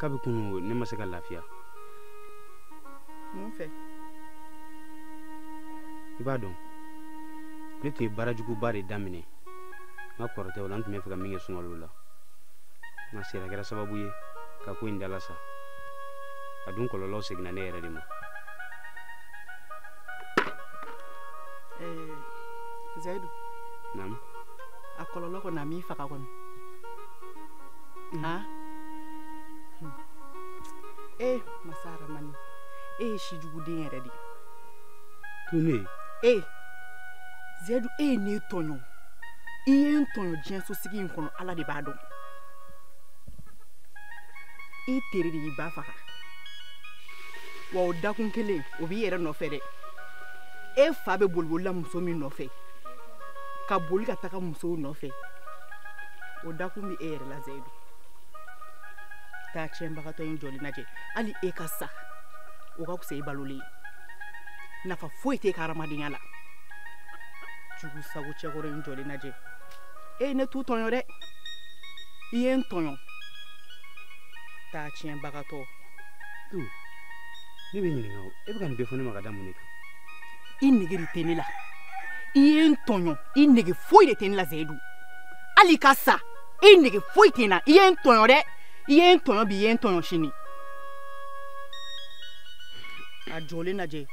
Kabi kunu ne ma se ka lafiya. Mun fɛ? I b'a dɔn ne tun ye baarajuguba de daminɛ n ka kɔrɔtɛw la, n tun bɛ fɛ ka min kɛ sunkalo la, nka sira kɛra sababu ye ka ko in dalasa. A dun kɔlɔlɔ seginna ne yɛrɛ de ma. Zayidu. Naamu. A kɔlɔlɔ kɔni a m'i faga kɔni. Han? Eh, masa Aramani, e ye sijuguden yɛrɛ de ye. Tun ne? Zayidu, e ye ne tɔɲɔ. I ye n tɔɲɔ diɲɛsosigi in kɔnɔ, Ala de b'a dɔn. I teri de y'i ba faga. Wa o dakun kelen, o b'i yɛrɛ nɔfɛ dɛ. E fa bɛ boliboli la muso min nɔfɛ, ka boli ka taga musow nɔfɛ, o dakun bɛ e yɛrɛ la Zayidu. Taa tiɲɛbagatɔ in jɔlen lajɛ, hali e ka sa, o ka fisa e balolen ye. Nafa foyi t'e ka hadamadenya la. Jugu sago cɛkɔrɔ in jɔlen lajɛ. E ye ne t'u tɔɲɔ dɛ, i ye n tɔɲɔ. Taa tiɲɛbagatɔ. Ne bɛ ɲininka o, e bɛ ka nin bɛɛ fɔ ne ma ka da mun de kan? I nege de tɛ ne la. I ye n tɔɲɔ, i nege foyi de tɛ ne la Zayidu. Hali i ka sa, i nege foyi tɛ n na. I ye n tɔɲɔ dɛ, i ye n tɔɲɔ bi, i ye n tɔɲɔ sini. A jɔlen lajɛ.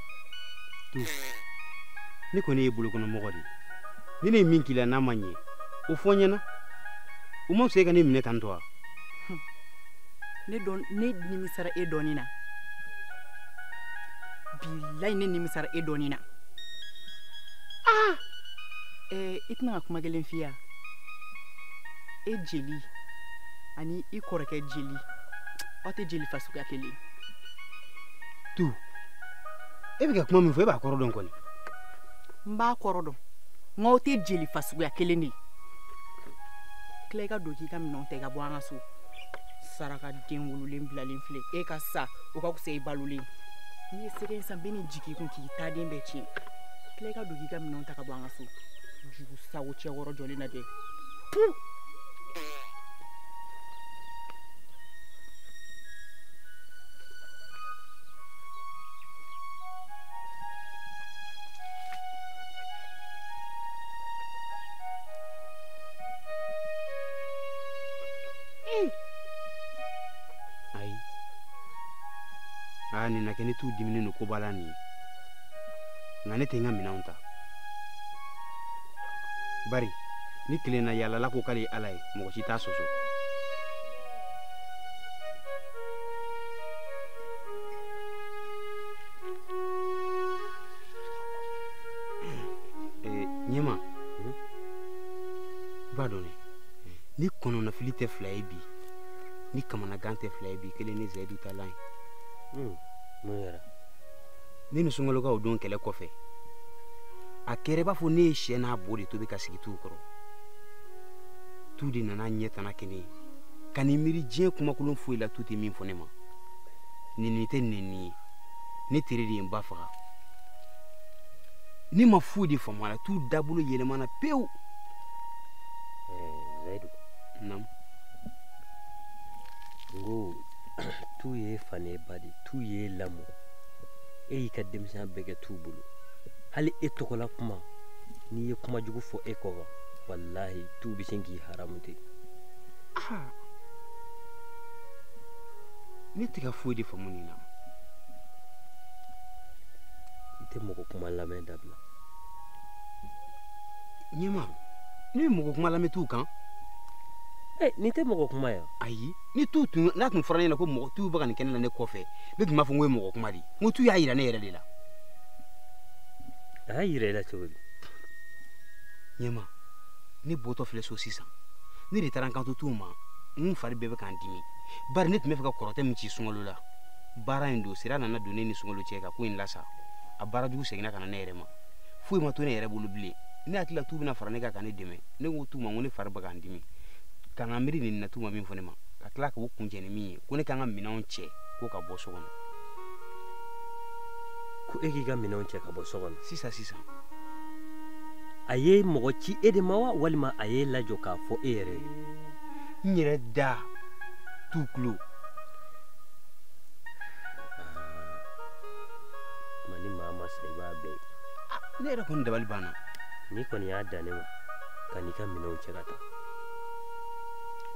Ne kɔni ye bolokɔnɔmɔgɔ de ye. Ni ne ye min k'i la n'a ma ɲɛ, o fɔ n ɲɛna. O ma fisa e ka ne minɛ tan tɔ wa? Ne nimisara e dɔɔnin na. Bilayi ne nimisara e dɔɔnin na. Ah! I tɛna ka kuma kelen f'i ye wa? E jeli ani i kɔrɔkɛ jeli, aw tɛ jeli fasuguya kelen ye. Tu, e bɛ ka kuma min fɔ, e b'a kɔrɔ dɔn kɔni? N b'a kɔrɔ dɔn, nka aw tɛ jeli fasuguya kelen de ye. Tila i ka don k'i ka minɛnw ta i ka bɔ an ka so. Saraka den wololen bilalen filɛ, e ka sa, o ka fisa i balolen. N'i ye sɛgɛ san, n bɛ nin jigin i kun k'i ta den bɛɛ tiɲɛ. Tila i ka don k'i ka minɛnw ta ka bɔ an ka so. Jugu sago cɛkɔrɔ jɔlen lajɛ. Pu! Ayi. Aa, nin na kɛ ne t'u diminen don koba la nin ye. Nka ne tɛ n ka minɛnw ta. Bari, ni tilenna yaalala ko k'ale ye Ala ye, mɔgɔ si t'a sɔsɔ. Ɲɛma, i b'a dɔn dɛ, ni kɔnɔnafili tɛ fila ye bi, ni kamanagan tɛ fila ye bi, kelen ni Zayidu talan ye. Mun kɛra? Ne ni sunkalokaw don kɛlɛ kɔfɛ, a kɛra i b'a fɔ ne ye sɛ n'a bo de tobi ka sigi t'u kɔrɔ. Tu de nana ɲɛ tana kɛ ne ye, ka n'i miiri diɲɛ kumakolon foyi la tu tɛ min fɔ ne ma. Nɛni tɛ nɛni ye, ne teri de ye n ba faga. Ne ma foyi de faamu a la, tu dabolo yɛlɛmana pewu. Zayidu. Naamu. N ko tu ye fa ni ba de ye, tu ye lamɔ. E y'i ka denmisɛnya bɛɛ kɛ t'u bolo. Hali e tɔgɔla kuma, n'i ye kuma jugu fɔ e kɔ kan, walahi t'u bɛ sin k'i haramu ten. Ne tɛ ka foyi de faamu nin na. I tɛ mɔgɔ kuma lamɛn dabila. Ɲɛma, ne bɛ mɔgɔ kuma lamɛn t'u kan. Nin tɛ mɔgɔ kuma ye wa? Ayi, ni t'u tun, n'a tun fɔra ne ɲɛna ko mɔgɔ t'u bɛ ka nin kɛ ne la ne kɔfɛ, ne tun b'a fɔ n ko ye mɔgɔ kuma de ye. N ko t'u y'a yira ne yɛrɛ de la. A y'a yira e la cogo di? Ɲɛma, ne bɔtɔ filɛ so sisan. Ne de taara n kanto t'u ma, n fari bɛɛ bɛ k'an dimi. Bari ne tun bɛ fɛ ka kɔrɔtɛ min ci sunkalo la. Baara in don, sira nana don ne ni sunkalo cɛ ka ko in lasa. A baara jugu seginna ka na ne yɛrɛ ma. Foyi ma to ne yɛrɛ bolo bilen. Ne hakili la t'u bɛna fara ne kan ka ne dɛmɛ. Ne ko t'u ma ko ne fari bɛ k'an dimi. Ka n ka miiri nin na t'u ma min fɔ ne ma. Ka tila k'o kuncɛ ni min ye, ko ne ka n ka minɛnw cɛ ko ka bɔ so kɔnɔ. Ko e k'i ka minɛnw cɛ ka bɔ so kɔnɔ? Sisan sisan. A ye mɔgɔ ci e de ma wa, walima a y'e lajɔ k'a fɔ e yɛrɛ ye? N yɛrɛ da t'u tulo. san i b'a bɛɛ ye. Ne yɛrɛ kɔni dabali banna. N'i kɔni y'a dan ne ma ka n'i ka minɛnw cɛ ka taa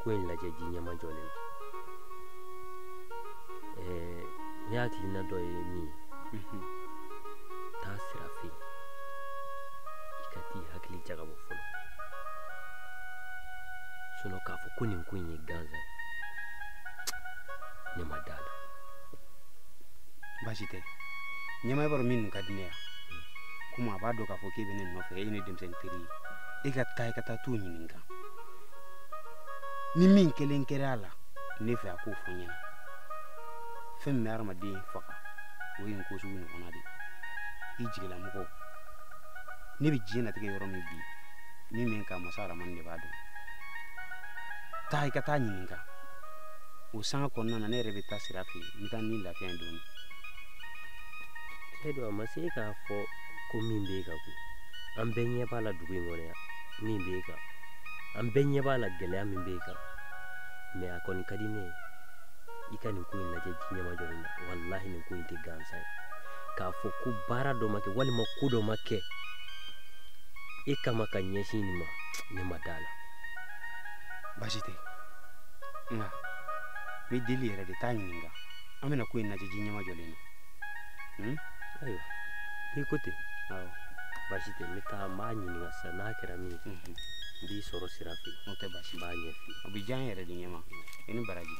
ko in lajɛ ji ɲɛmajɔlen na. Ne hakilina dɔ ye min ye, taa Sira fɛ yen i ka t'i hakili jagabɔ fɔlɔ, sinon k'a fɔ ko nin ko in ye gansan ye, ne ma da la. Baasi tɛ ɲɛma, i b'a dɔn min ka di ne ye, komi a b'a dɔn k'a fɔ k'e bɛ ne nɔfɛ, e ye ne denmisɛnnin teri ye, e ka taa i ka taa t'o ɲininka ni min kelen kɛra a la ne fɛ, a k'o fɔ n ɲɛna. Fɛn min bɛ hadamaden faga o ye nin ko sugu ɲɔgɔnna de ye. I jigilamɔgɔ, ne bɛ diɲɛlatigɛ yɔrɔ min bi, min bɛ n kan masa Aramani de b'a dɔn. Taa i ka taa ɲininka. O sanga kɔnɔna na ne yɛrɛ bɛ taa Sira fɛ yen, n bɛ taa ni lafiya ye dɔɔnin. Seyidu, a ma se e k'a fɔ ko min b'e kan koyi. An bɛɛ ɲɛ b'a la dugu in kɔnɔ yan, min b'e kan, an bɛɛ ɲɛ b'a la gɛlɛya min b'e kan. Mais a kɔni ka di ne ye i ka nin ko in lajɛ ji ɲɛmajɔlen na. Walahi nin ko in tɛ gansan ye. K'a fɔ ko baara dɔ ma kɛ walima ko dɔ ma kɛ e kama ka ɲɛsin nin ma, ne ma da la. Baasi tɛ, nka n bɛ deli yɛrɛ de, taa ɲininka. An bɛna ko in lajɛ ji ɲɛmajɔlen na. Ayiwa, n'i ko ten, awɔ, baasi tɛ, n bɛ taa n b'a ɲininka sisan. N'a kɛra min ye, n b'i sɔrɔ Sira fɛ yen. O tɛ baasi ye, n b'a ɲɛf'i ye. O bɛ diya n yɛrɛ de ɲɛma. I ni baraji.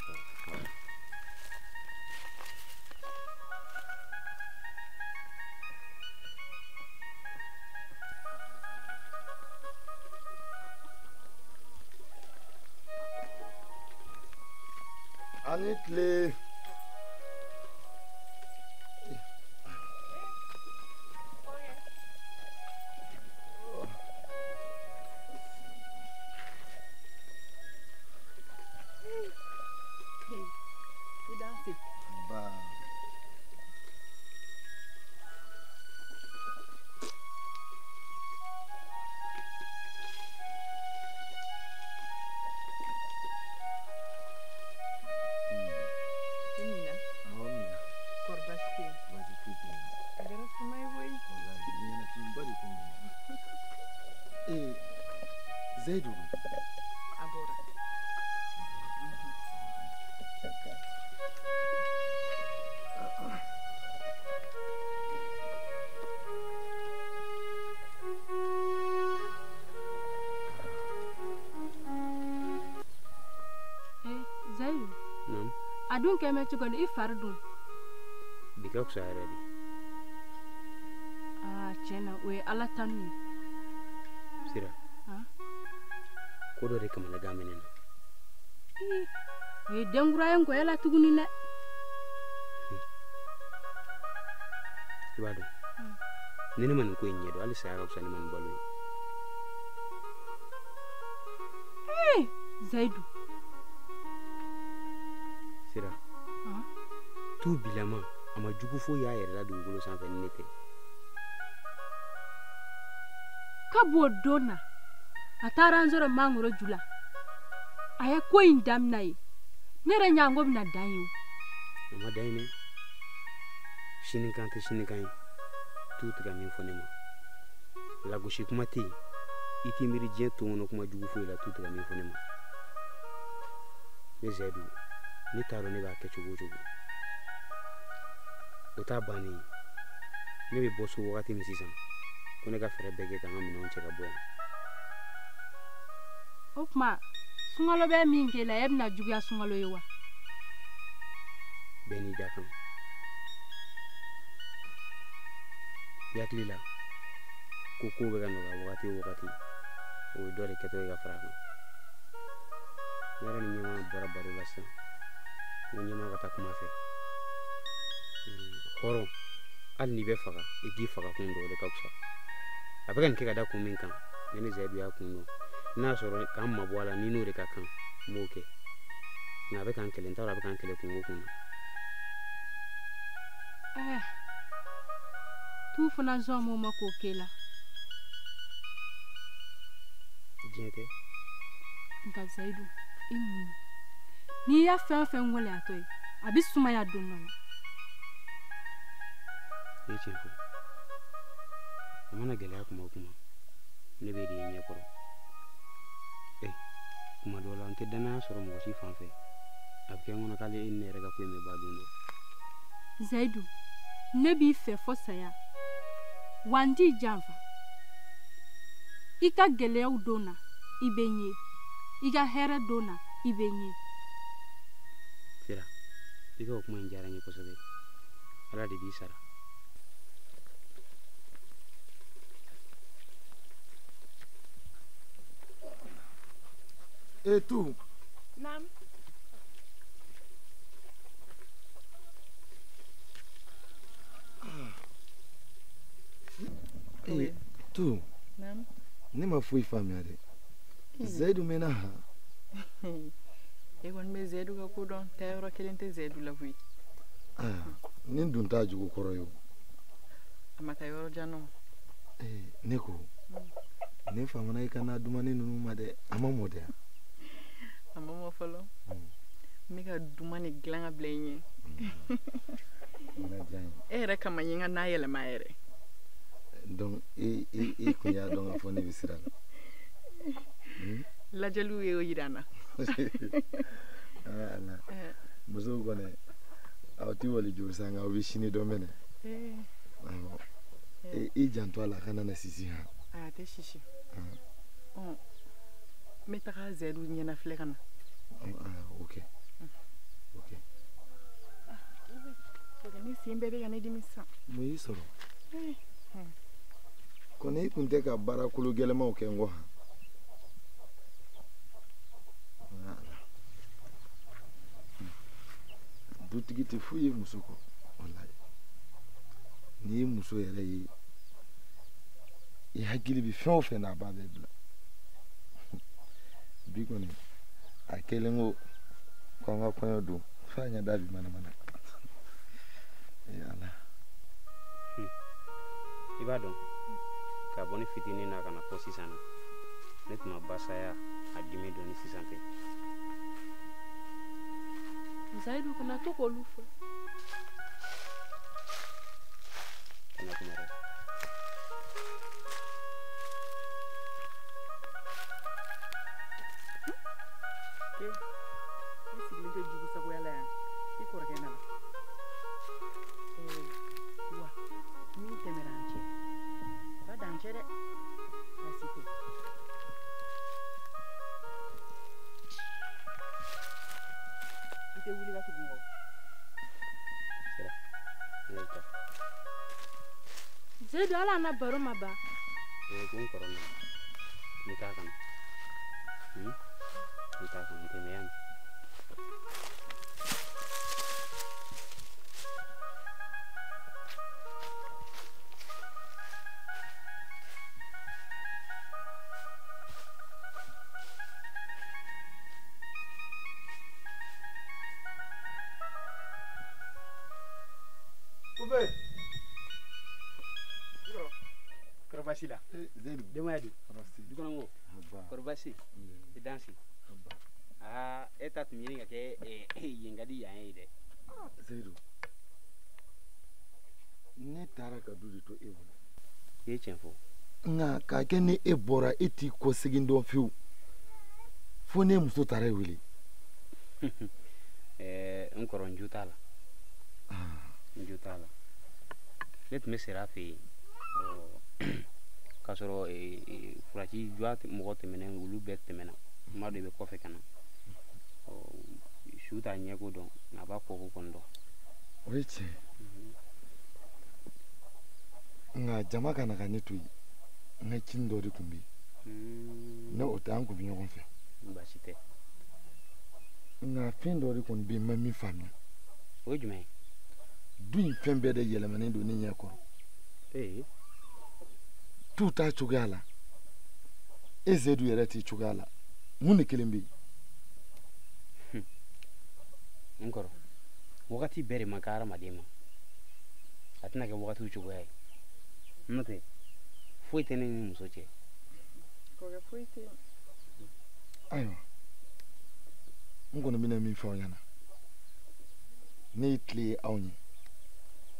A ni tile. Ba. I mina? Awɔ, n minna. Kɔri baasi tɛ yen? Baasi foyi tɛ yen. A kɛra suma ye koyi. Walahi ɲɛnafinba de tun bɛ. Zayidu dun? A bɔra. Zayidu. Naamu. A dun kɛ mɛ cogo di, i fari dun? Bi ka fisa yɛrɛ de. Aa, tiɲɛ na o ye Ala tanu ye. Sira, ko dɔ de kamanagan bɛ ne na. Ii, o ye denkura ye nkɔyɔ la tuguni dɛ. I b'a dɔn, ni ne ma nin ko in ɲɛdɔn, hali saya ka fisa ne ma ni balo ye. Ee, Zayidu. Sira, tu bilama a ma jugu foyi y'a yɛrɛ la dugukolo sanfɛ ni ne tɛ. Kab'o don na, a taara an sɔrɔ mangoro ju la. A ye ko in daminɛ ye. Ne yɛrɛ ɲango bɛna dan ye o. A ma dan ye dɛ. Sinikan tɛ sinikan ye. Tu tɛ ka min fɔ ne ma. Lagosi kuma tɛ yen. I t'i miiri diɲɛ ton kɔnɔ kuma jugu foyi la, tu tɛ ka min fɔ ne ma. Ne Zayidu, ne t'a dɔn ne b'a kɛ cogo o cogo. O t'a bannen ye. Ne bɛ bɔ so wagati min sisan, ko ne ka fɛɛrɛ bɛɛ kɛ ka n ka minɛnw cɛ ka bɔ yan. O tuma, sunkalo bɛ min k'e la, e bɛna juguya sunkalo ye wa? Bɛɛ n'i da kan. I hakili la ko kow bɛ ka nɔgɔya wagati o wagati, o ye dɔ de kɛtɔ ye ka fara a kan. Ne yɛrɛ ni ɲɛmaa bɔra baro la sisan, n ko ɲɛmaa ka taa kuma fɛ. Hɔrɔn, hali n'i bɛ faga, i k'i faga kun dɔn, o de ka fisa. A bɛ ka nin kɛ ka da kun min kan, ne ni Zayidu y'a kun dɔn. N'a y'a sɔrɔ k'an mabɔ a la, ni n'o de ka kan, n b'o kɛ. Nka a bɛ k'an kɛlɛ, n t'a dɔn a bɛ k'an kɛlɛ kun o kun na. Tu fana sɔn m'o ma k'o k'e la. Diɲɛ tɛ. Nka Zayidu, i muɲu. N'i y'a fɛn o fɛn waleya tɔ ye, a bɛ sumaya don dɔ la. I ye tiɲɛ fɔ. A mana gɛlɛya kuma o kuma ne b'e de ye ɲɛ kɔrɔ. Kuma dɔw la n tɛ danaya sɔrɔ mɔgɔ si fan fɛ. A bɛ kɛ n kɔnɔ k'ale e ni ne yɛrɛ ka ko in bɛ ban don dɔ. Zayidu, ne b'i fɛ fo saya. Wa n t'i janfa. I ka gɛlɛyaw don na, i bɛ n ye. I ka hɛrɛ don na, i bɛ n ye. Sira, i ka o kuma in diyara n ye kosɛbɛ. Ala de b'i sara. Et tout. Naam. Eh, tout. Naam. Ne ma foyi faamuya dɛ. Zayidu mɛnna han. E kɔni bɛ Zayidu ka ko dɔn, taayɔrɔ kelen tɛ Zayidu la koyi. Nin dun t'a jugu kɔrɔ ye o. A ma taa yɔrɔ jan nɔ. Ne ko, ne famana i ka na dumuni ninnu ma dɛ, a ma mɔ dɛ. A ma mɔ fɔlɔ. N bɛ ka dumuni dilan ka bila i ɲɛ. E yɛrɛ kama n ye n ka na yɛlɛma yɛrɛ. Donc e kun y'a dɔn k'a fɔ ne bɛ sira la. Lajɛliw y'o yira n na. Ala, musow kɔni aw ti wali juru sa nka aw bɛ sini dɔn mɛnɛ. Awɔ. I janto a la a kana na sisi han. A tɛ sisi. N bɛ taga Zayidu ɲɛnafilɛ ka na. Ok. Ok. Ne sen bɛɛ bɛ ka ne dimi sisan. Mun y'i sɔrɔ? Kɔni i kun tɛ ka baara kolo gɛlɛnmanw kɛ n kɔ han. Dutigi tɛ foyi ye muso kɔ walayi. N'i ye muso yɛrɛ ye, i hakili bɛ fɛn o fɛn na a b'a bɛɛ bila. Bi kɔni a kɛlen ko k'an ka kɔɲɔ don f'a ɲɛda bi manamana. Ala. I b'a dɔn ka bɔ ne fitinin na ka na fɔ sisan na, ne tun ma basaya a dimi dɔn ni sisan tɛ. Zayidu kana to k'olu fɔ. Kana kuma dɛ. Ne sigilen tɛ jugu sagoya la yan. I kɔrɔkɛ nana. Wa min tɛmɛra an cɛ, o ka dan cɛ dɛ. Baasi tɛ. I tɛ wuli ka tugu n kɔ. Sira, ne bɛ taa. Zayidu, hali an na baro ma ban. Ko n kɔrɔ nana. N bɛ taa ka na. N bɛ taa ka na, n tɛmɛ yan. Kɔrɔ baasi la. Denbaya dun? Du kɔnɔ ko? Kɔrɔ baasi? I danse. Aa, e ta tun ɲini ka kɛ yen ka di yan ye dɛ. Zayidu, ne taara ka du de to e bolo. I ye tiɲɛ fɔ. Nka k'a kɛ ni e bɔra e t'i kɔsegin dɔn fiyewu. Fo ne muso taara e wele. N kɔrɔ, n jo t'a la. N jo t'a la. Ne tun bɛ Sira fɛ yen. K'a sɔrɔ furaci jɔ mɔgɔ tɛmɛnen olu bɛɛ tɛmɛna. N b'a dɔn i bɛ kɔfɛ ka na. Su t'a ɲɛko dɔn nka a b'a kɔko kɔni dɔn. O ye tiɲɛ. Nka jama ka na ka ne to yen. N ka cini dɔ de tun bɛ yen. Ne o tɛ, an tun bɛ ɲɔgɔn fɛ. Baasi tɛ. Nka fɛn dɔ de kɔni bɛ yen n ma min faamuya. O ye jumɛn ye? Du in fɛn bɛɛ de yɛlɛmanen don ne ɲɛ kɔrɔ. Tu t'a cogoya la, e Zayidu yɛrɛ t'i cogoya la. Mun de kelen bɛ yen? N kɔrɔ, wagati bɛɛ de man kan hadamaden ma. A tɛna kɛ wagatiw cogoya ye. N'o tɛ foyi tɛ ne ni muso cɛ. Kɔrɔkɛ, foyi tɛ yen. Ayiwa, n kɔni bɛna min fɔ aw ɲɛna. Ne ye tile ye aw ɲɛ,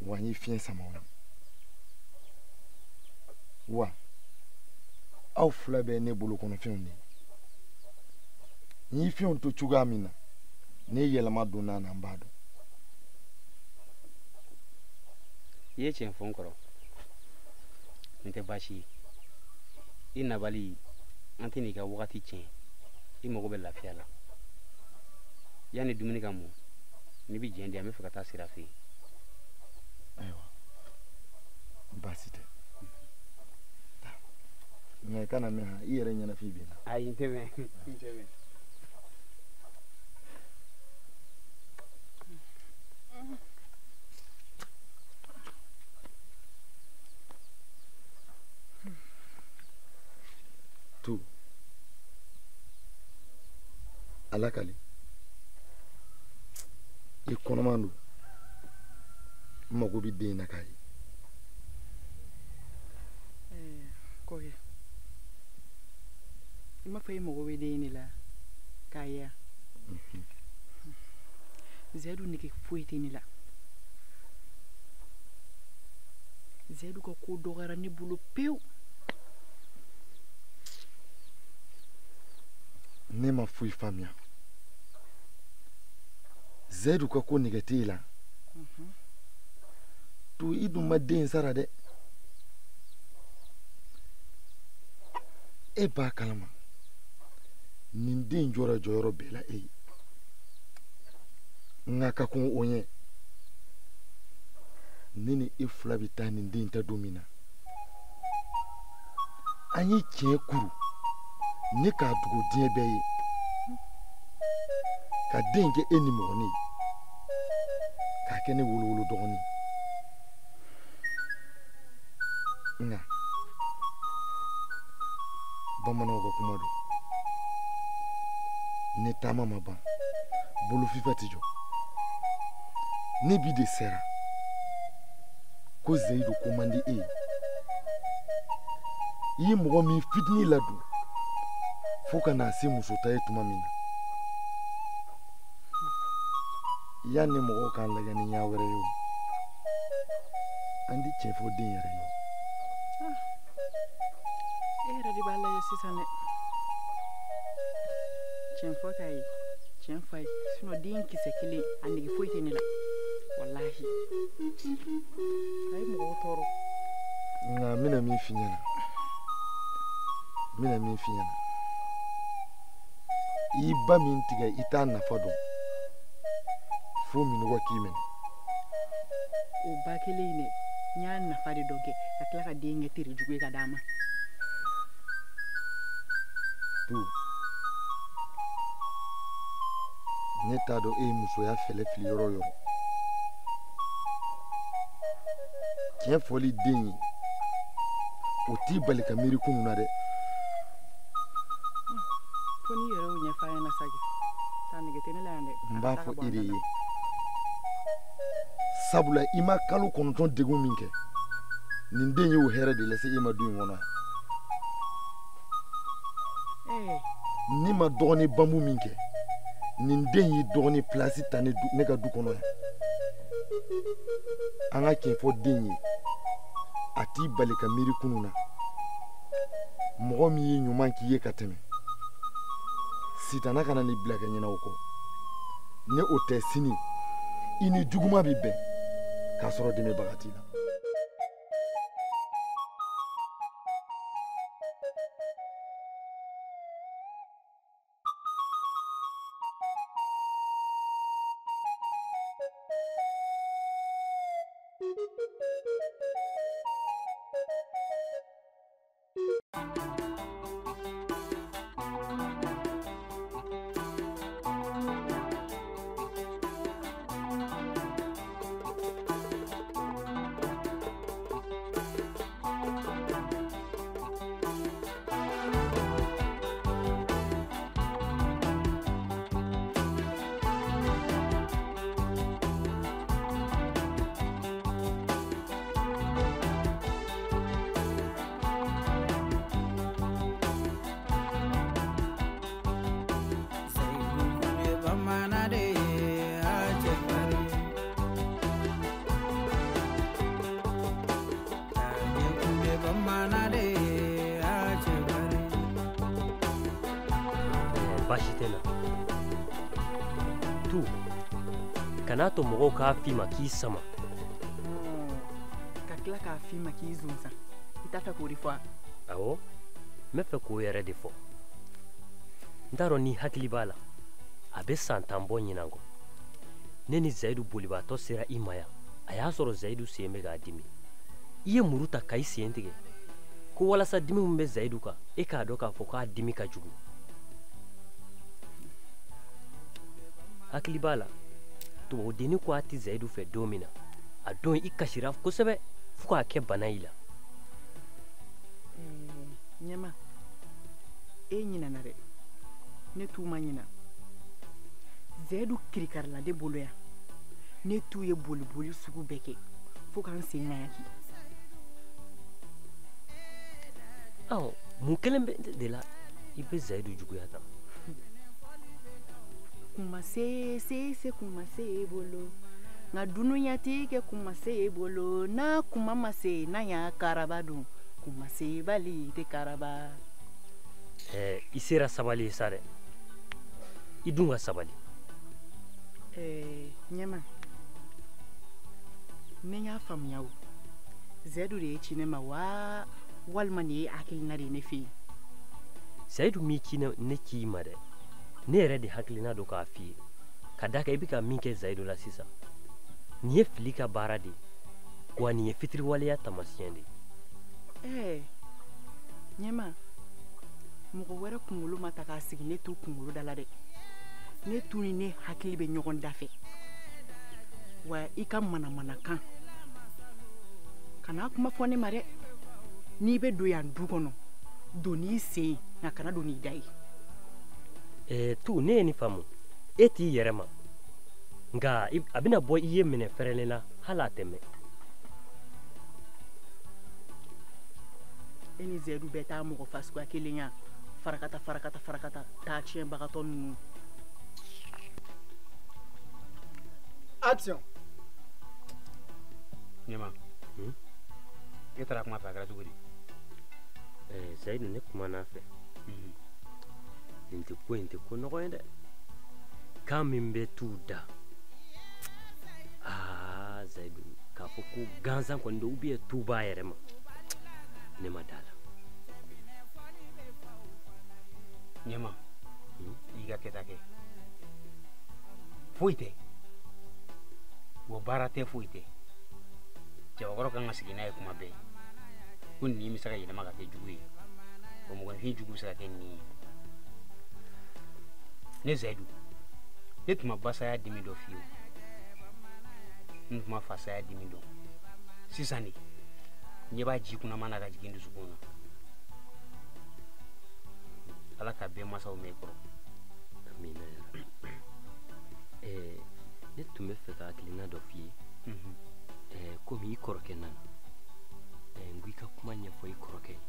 wa n ye fiɲɛ sama aw ɲɛ. Wa aw fila bɛɛ ye ne bolo kɔnɔfɛnw de ye. N y'i fɛnw to cogoya min na, ne yɛlɛma donna na n b'a dɔn. I ye tiɲɛ fɔ n kɔrɔ. Nin tɛ baasi ye. I nabali, an tɛn'i ka wagati tiɲɛ. I mago bɛ lafiya la. Yanni dumuni ka mɔ, n'i bɛ jɛn di yan, n bɛ fɛ ka taa sira fɛ yen. Ayiwa, baasi tɛ. Nka i kana mɛn han, i yɛrɛ ɲɛnafin b'i la. Ayi, n tɛ mɛn. N tɛ mɛn. Tu, ala kali, i kɔnɔman don, n mago bɛ den na k'a ye. Kɔkɛ, i m'a fɔ i mago bɛ den de la k'a ye wa? Zeyidu nege foyi tɛ ne la. Zeyidu ka ko dɔgɔyara ne bolo pewu. Ne ma foyi faamuya. Zeyidu ka ko nege t'e la. To i dun ma den sara dɛ. E b'a kalama nin den jɔra jɔyɔrɔ bɛɛ la e ye. Nka ka kɔn o ɲɛ, ne ni e fila bɛ taa nin den ta don min na, an ye tiɲɛ kuru ne k'a dogo diɲɛ bɛɛ ye, ka den kɛ e ni mɔgɔnin ye, k'a kɛ ne wolowolo dɔgɔnin. Nka bamananw ka kuma don, ni taama ma ban, bolofifa tɛ jɔ. Ne bi de sera ko Zeyidu ko man di e ye. I ye mɔgɔ min fitinin ladon fo ka n'a se muso ta ye tuma min na, yanni mɔgɔw k'an lajɛ ni ɲɛ wɛrɛ ye o, an ti tiɲɛ fɔ den yɛrɛ ye. E yɛrɛ de b'a lajɛ sisan dɛ. Tiɲɛ fɔ t'a ye, tiɲɛ fɔ a ye. Sinon den kisɛ kelen a nege foyi tɛ ne la. Walahi. A ye mɔgɔw tɔɔrɔ. Nka n bɛna min f'i ɲɛna, n bɛna min f'i ɲɛna, i ba min tigɛ i t'a nafa dɔn fo minnɔgɔ k'i minɛ. O ba kelen in dɛ, n y'a nafa de dɔn kɛ ka tila ka den kɛ teri jugu ye ka d'a ma. Tu, ne t'a dɔn e ye musoya fɛlɛ fili yɔrɔ o yɔrɔ. Tiɲɛ fɔli den ye, o t'i bali ka miiri kunun na dɛ. Fo n'i yɛrɛ y'o ɲɛfɔ a ɲɛna sa kɛ. Taa nege tɛ ne la yan dɛ. N b'a fɔ e de ye. Sabula i ma kalo 9 degun min kɛ, nin den y'o hɛrɛ de lase e ma du in kɔnɔ yan. Ne ma dɔgɔnin bamu min kɛ, nin den y'i dɔgɔnin pilasi ta ne ka du kɔnɔ yan. An ka tiɲɛ fɔ den ye, a t'i bali ka miiri kunun na. Mɔgɔ min ye ɲuman k'i ye ka tɛmɛ, sitana kana n'i bila ka ɲinɛ o kɔ. Ni o tɛ sini, i ni juguman bɛ bɛn k'a sɔrɔ dɛmɛbaga t'i la. Baasi tɛ n na. Tu, kan'a to mɔgɔw k'a f'i ma k'i sama. Ka tila k'a f'i ma k'i zonzan. I t'a fɛ k'o de fɔ wa? Awɔ, n bɛ fɛ k'o yɛrɛ de fɔ. N t'a dɔn n'i hakili b'a la, a bɛ san 10 bɔ ɲinan kɔ. Ne ni Zayidu bolibaatɔ sera i ma yan, a y'a sɔrɔ Zayidu sen bɛ k'a dimi. I ye muru ta ka i sen tigɛ ko walasa dimi min bɛ Zayidu kan, e k'a dɔn k'a fɔ k'a dimi ka jugu. Hakili b'a la, tubabudenni ko a tɛ Zayidu fɛ don min na, a don i kasira kosɛbɛ fo k'a kɛ bana i la. Ɲɛma, e ɲinɛna dɛ, ne t'u ma ɲina. Zayidu kirikarila ne bolo yan, ne t'u ye boliboli sugu bɛɛ kɛ fo k'an sen ŋaɲaki. Ɔ, mun kelen bɛ de la i bɛ Zayidu juguya tan? Kuma se se se kuma se bolo, nka dunuya ti kɛ kuma se bolo, n'a kuma ma se n'a y'a karaba dun, kuma se bali tɛ karaba. I sera sabali ye sa dɛ, i dun ka sabali. Ɲɛma, ne y'a faamuya o, Zayidu de ye ci ne ma wa walima nin ye hakilina de ye ne fɛ yen? Zayidu m'i ci ne ci i ma dɛ, ne yɛrɛ de hakilina don k'a f'i ye, ka d'a kan i bɛ ka min kɛ Zayidu la sisan, nin ye fili ka baara de ye, wa nin ye fitiriwaleya taamasiyɛn de ye. Ɲɛma, mɔgɔ wɛrɛ kunkolo ma ta k'a sigi ne t'u kunkolo da la dɛ, ne t'u ni ne hakili bɛ ɲɔgɔn da fɛ. Wa i ka manamanakan kana kuma fɔ ne ma dɛ. N'i bɛ don yan du kɔnɔ, don n'i sen, nka kana don n'i da ye. Tu, ne ye nin faamu, e t'i yɛrɛ ma, nka a bɛna bɔ i ye minɛ fɛrɛlen na, hali a tɛ mɛn. E ni Zayidu bɛɛ taa mɔgɔ fasuguya kelen ya, farakata farakata farakata taa tiɲɛbagatɔ ninnu. Action. Ɲɛma, e taara kuma fɛ a kɛra cogo di? Zayidu, ne kumana a fɛ. Nin tɛ ko in tɛ ko nɔgɔ ye dɛ. Kan min bɛ t'u da. Aa Zayidu, k'a fɔ ko gansan kɔni don ou bien tu b'a yɛrɛ ma, ne ma d'a la. Ɲɛma, i ka kɛta kɛ. Foyi tɛ. Wa baara tɛ, foyi tɛ. Cɛbakɔrɔ kan ka sigi n'a ye kuma bɛɛ. Ko nin bɛ se ka yɛlɛma ka kɛ jugu ye. Wa mɔgɔninfin jugu bɛ se ka kɛ nin ye. Ne Zayidu, ne tun ma basaya dimi dɔn fiyewu. N tun ma fasaya dimi dɔn. Sisan de, ɲɛ b'a ji kunnama na ka jigin dusukun na. Ala ka bɛɛ masaw mɛn i kɔrɔ. Amina ya Rabbi. Ne tun bɛ fɛ ka hakilina dɔ f'i ye. Komi i kɔrɔkɛ nana, n ko i ka kuma ɲɛfɔ i kɔrɔkɛ ye,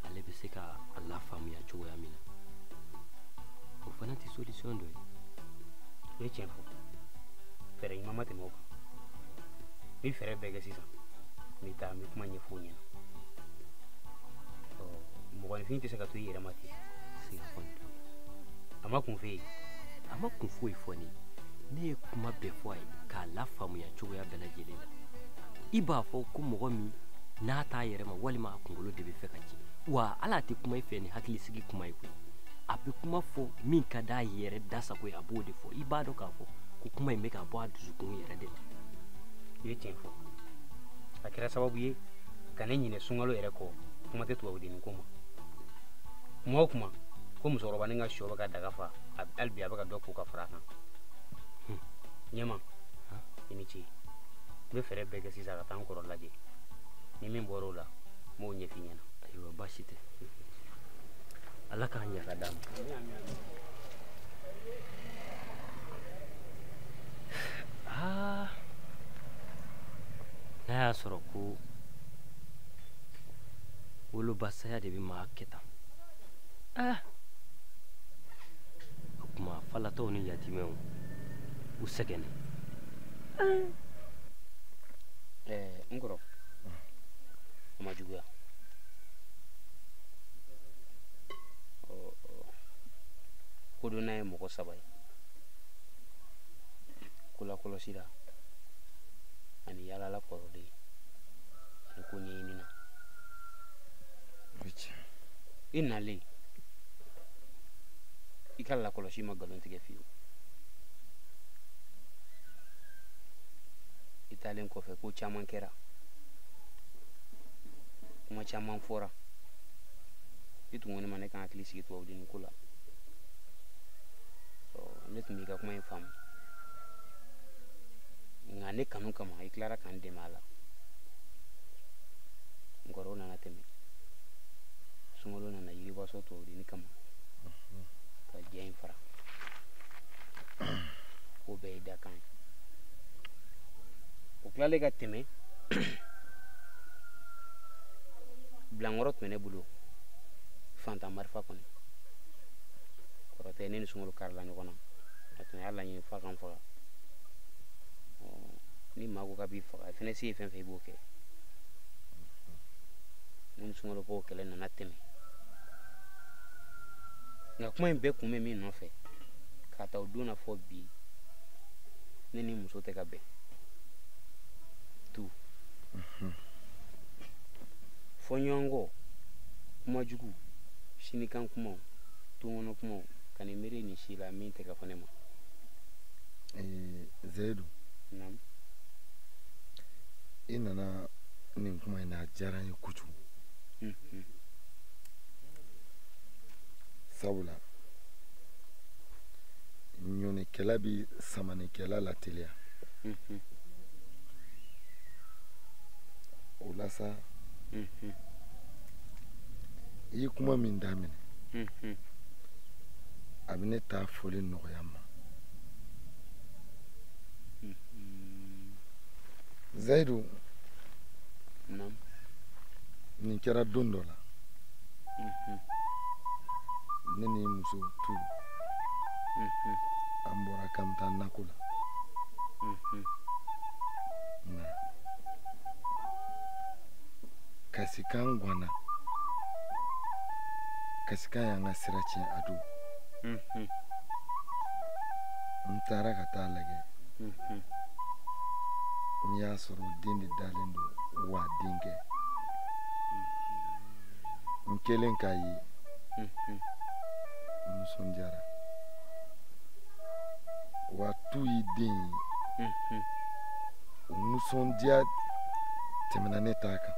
ale bɛ se ka a lafaamuya cogoya min na. O fana tɛ solution dɔ ye. I ye tiɲɛ fɔ, fɛɛrɛ ɲuman ma tɛmɛ o kan. N bɛ fɛɛrɛ bɛɛ kɛ sisan, n bɛ taa n bɛ kuma ɲɛfɔ o ɲɛna. Mɔgɔninfin tɛ se ka to i yɛrɛ ma ten. Siga kɔni t'o la. A ma kun f'e ye? A ma kun foyi fɔ ne ye. Ne ye kuma bɛɛ fɔ a ye k'a lafaamuya cogoya bɛɛ lajɛlen na. I b'a fɔ ko mɔgɔ min n'a t'a yɛrɛ ma walima a kunkolo de bɛ fɛ ka ci, wa hali a tɛ kuma i fɛ ni hakilisigi kuma ye koyi. A bɛ kuma fɔ min ka d'a yɛrɛ da sago ye, a b'o de fɔ. I b'a dɔn k'a fɔ ko kuma in bɛ ka bɔ a dusukun yɛrɛ de la. I ye tiɲɛ fɔ. A kɛra sababu ye ka ne ɲinɛ sunkalo yɛrɛ kɔ, kuma tɛ tubabudenni ko ma. Kuma o kuma ko musokɔrɔba ni ka sɔ bɛ ka daga fa, hali bi a bɛ ka dɔ ko ka fara a kan. Ɲɛma, i ni ce. N bɛ fɛɛrɛ bɛɛ kɛ sisan ka taa n kɔrɔ lajɛ. Ni min bɔra o la, n b'o ɲɛf'i ɲɛna. Ayiwa, baasi tɛ. Ala k'a ɲɛ ka d'a ma. Aa, n'a y'a sɔrɔ ko wolobasaya de bɛ maa kɛ tan. Aa, o tuma falatɔw ni yatimɛw u sɛgɛnnen. N kɔrɔ, o ma juguya. mɔgɔ saba ye kolakɔlɔsila ani yaalala kɔrɔlen ani ko ɲɛɲinina. I nalen i ka lakɔlɔsi ma nkalon tigɛ fiyewu. I taalen kɔfɛ ko caman kɛra, kuma caman fɔra. I tun ko ne ma ne ka hakili sigi tubabudenni ko la. Ne tun b'i ka kuma in faamu, nka ne kanu kama i tilara ka n dɛmɛ a la. N kɔrɔw nana tɛmɛ, sunkalo nana yiriwa sɔrɔ tubabudenni kama ka jɛ in fara. Ko bɛɛ ye dakan ye. O tilalen ka tɛmɛ, bilankɔrɔ tun bɛ ne bolo, fantan marifa kɔni. Kɔrɔ tɛ, ne ni sunkalo karila ɲɔgɔn na. A tun y'a laɲini f'a ka n faga. Ni maa ko k'a b'i faga, a fɛnɛ se ye fɛn fɛn i b'o kɛ. Ne ni sunkalo k'o kɛlɛ nana tɛmɛ. Nka kuma in bɛɛ kun bɛ min nɔfɛ, k'a ta o don na fɔ bi, ne ni muso tɛ ka bɛn. Tu fɔ ɲɔgɔn kɔ, kuma jugu, sinikan kumaw, tonkɔnɔ kumaw, ka nin miiri nin si la min tɛ ka fɔ ne ma. Zeyidu. Naamu. I nana nin kuma in na, a diyara n ye kojugu. Sabula ɲɔnikɛla bi samanikɛla lateliya. O la sa, i ye kuma min daminɛ, a bɛ ne ta foli nɔgɔya n ma. Zayidu, nin kɛra don dɔ la. Ne ni muso tu an bɔra k'an bɛ taa nakɔ la. Nka kasikan ganna, kasikan y'an ka sira tiɲɛ a don. N taara ka taa lajɛ, n y'a sɔrɔ den de dalen don wa denkɛ. N kɛlen k'a ye, n nisɔndiyara. Wa tu y'i den ye, o nisɔndiya tɛmɛna ne ta kan.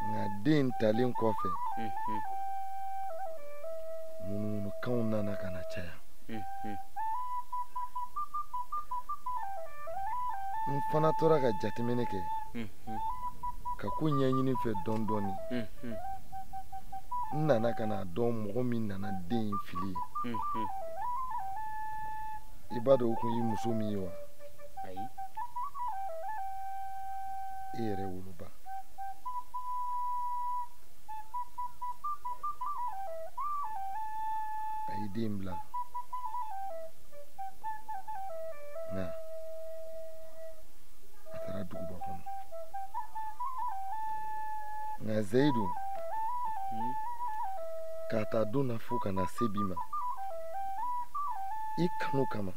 Nka den talen kɔfɛ, ŋunuŋunukanw nana ka na caya. N fana tora ka jateminɛ kɛ, ka ko ɲɛɲini fɛ dɔɔni dɔɔni. N nana ka na dɔn mɔgɔ min nana den in fili ye. I b'a dɔn o kun ye muso min ye wa? Ayi. E yɛrɛ woloba. A y'i den bila. Nka a taara duguba kɔnɔ. Nka Zeyidu, k'a ta don na fo ka na se bi ma, i kanu kama,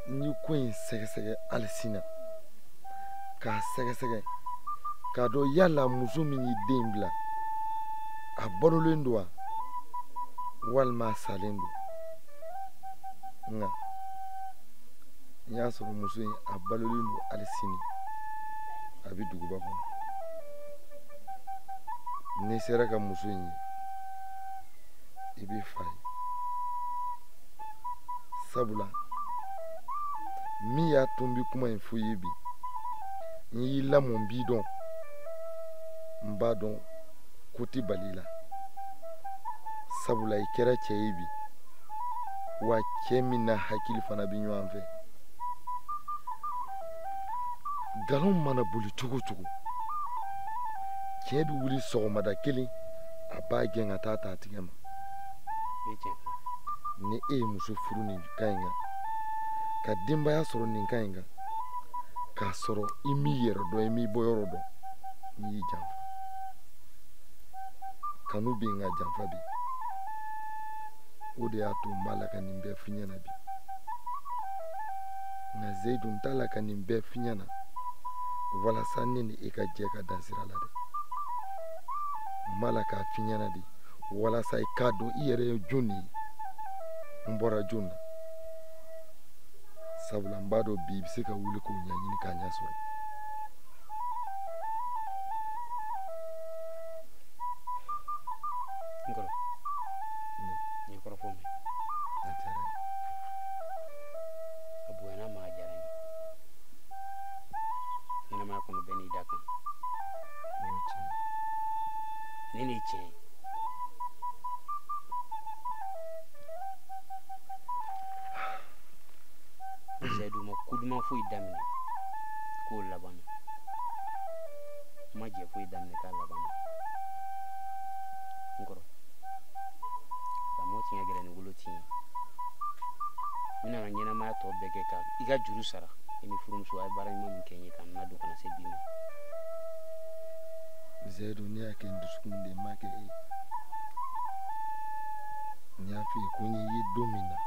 n ye ko in sɛgɛsɛgɛ hali sini, k'a sɛgɛsɛgɛ k'a dɔn yala muso min y'i den bila, a balolen don wa walima a salen don. Nka n y'a sɔrɔ muso in a balolen don hali sini, a bɛ duguba kɔnɔ. N'i sera ka muso in ye, i bɛ fa ye. Sabula min y'a to n bɛ kuma in fɔ i ye bi, n y'i lamɔ, n b'i dɔn, n b'a dɔn ko tɛ bali i la. Sabula i kɛra cɛ ye bi, wa cɛ min n'a hakili fana bɛ ɲɔgɔn fɛ. Nkalon mana boli cogo o cogo, tiɲɛ bɛ wuli sɔgɔmada kelen, a b'a gɛn ka taa ta a tigɛ ma. Ni e ye muso furu nin kan in kan, ka denbaya sɔrɔ nin kan in kan, k'a sɔrɔ i m'i yɛrɛ dɔn, i m'i bɔyɔrɔ dɔn, n'i y'i janfa. Kanu bɛ yen nka janfa bɛ yen. O de y'a to n b'a la ka nin bɛɛ f'i ɲɛna bi. Nka Seyidu n t'a la ka nin bɛɛ f'i ɲɛna walasa ne ni e ka jɛ ka dan sira la dɛ. N b'a la k'a f'i ɲɛna de walasa i k'a dɔn i yɛrɛ ye jɔn de ye, n bɔra jɔn na. Sabula n b'a dɔn bi i bɛ se ka wuli k'o ɲɛɲini k'a ɲɛ sɔrɔ. N kɔrɔ, n ye kɔrɔfɔ mɛn. A diyara n ye. A bonyana ma, a diyara n ye. Ɲɛnamaya kɔnɔ bɛɛ n'i da kan. O ye tiɲɛ ye. Nin de ye tiɲɛ ye. Seyidu ma ko duman foyi daminɛ k'o labanna. N ma jɛ foyi daminɛ k'a labanna. N kɔrɔ, lamɔ tiɲɛ ka gɛlɛn ni wolo tiɲɛ ye. N bɛna n ka ɲɛnamaya tɔ bɛɛ kɛ ka i ka juru sara. I ni furumuso a ye baara ɲuman min kɛ n ye ka n ladon ka na se bi ma. Seyidu, ne y'a kɛ n dusukun de ye, n m'a kɛ e ye. N y'a f'i ye ko n y'i ye don min na,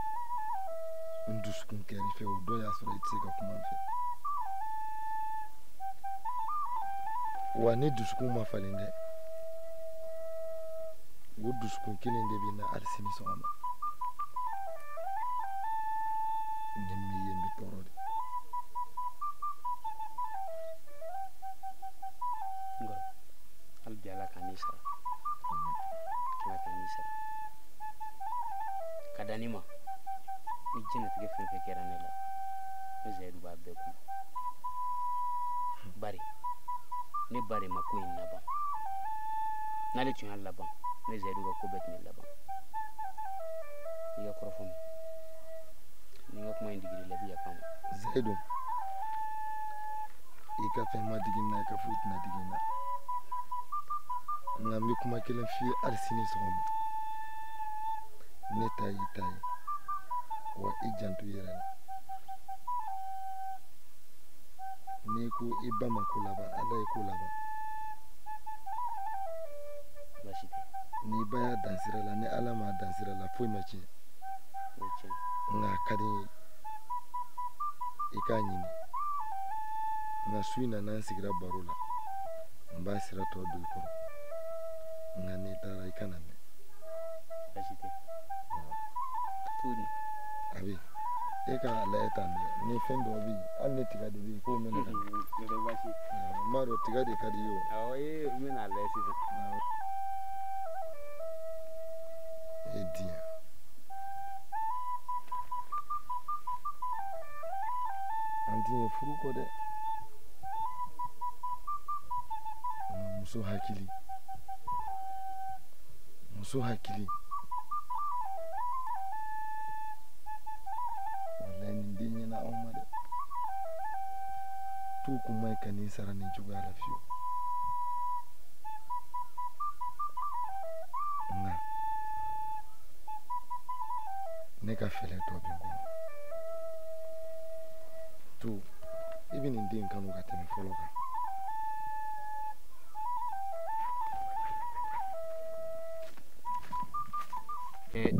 n dusukun kɛr'i fɛ, o don y'a sɔrɔ i tɛ se ka kuma n fɛ. Wa ni dusukun ma falen dɛ, o dusukun kelen de bɛ n na hali sini sɔgɔma. Ni n m'i ye n bɛ tɔɔrɔ de. N kɔrɔ, hali bi Ala k'an n'i sara. Ala k'an n'i sara. Ka da ne ma, ni diɲɛlatigɛ fɛn fɛn kɛra ne la, ne Seyidu b'a bɛɛ kun. Bari, ne ba de ma ko in laban. N'ale tun y'a laban, ne Seyidu ka ko bɛɛ tun bɛ laban. I ka kɔrɔfɔ mɛn. Ni n ka kuma in digir'i la, i bɛ yafa n ma. Seyidu, i ka fɛn ma digi n na, i ka foyi tɛna digi n na. Nka n bɛ kuma kelen f'i ye hali sini sɔgɔma. Ne ta y'i ta ye, wa i janto i yɛrɛ la. N'i ko i ba ma ko laban, Ala ye ko laban. Baasi tɛ. N'i ba y'a dan sira la, ni Ala m'a dan sira la, foyi ma tiɲɛ. O ye tiɲɛ. Nka a ka di n ye i k'a ɲini. Nka su in na n'an sigira baro la, n b'a sira tɔ don i kɔrɔ. Nka n'i taara i kana mɛn. Baasi tɛ. Tuguni. A bɛ e k'a lajɛ tan dɛ, ni fɛn dɔ bɛ yen, hali ni tiga de bɛ yen, k'o mɛnɛ ka na. O tɛ baasi ye. N b'a dɔn tiga de ka di i ye o. Awɔ, ee n bɛna a lajɛ sisan. E diɲɛ. An ti ɲɛ furu kɔ dɛ. Nka muso hakili. Muso hakili. Walayi nin den ɲɛna anw ma dɛ. T'u kun ma ɲi ka nin sara nin cogoya la fiyewu. Nka ne ka fɛɛrɛ tɔ bɛ n kɔnɔ. To i bɛ nin den kanu ka tɛmɛ fɔlɔ kan.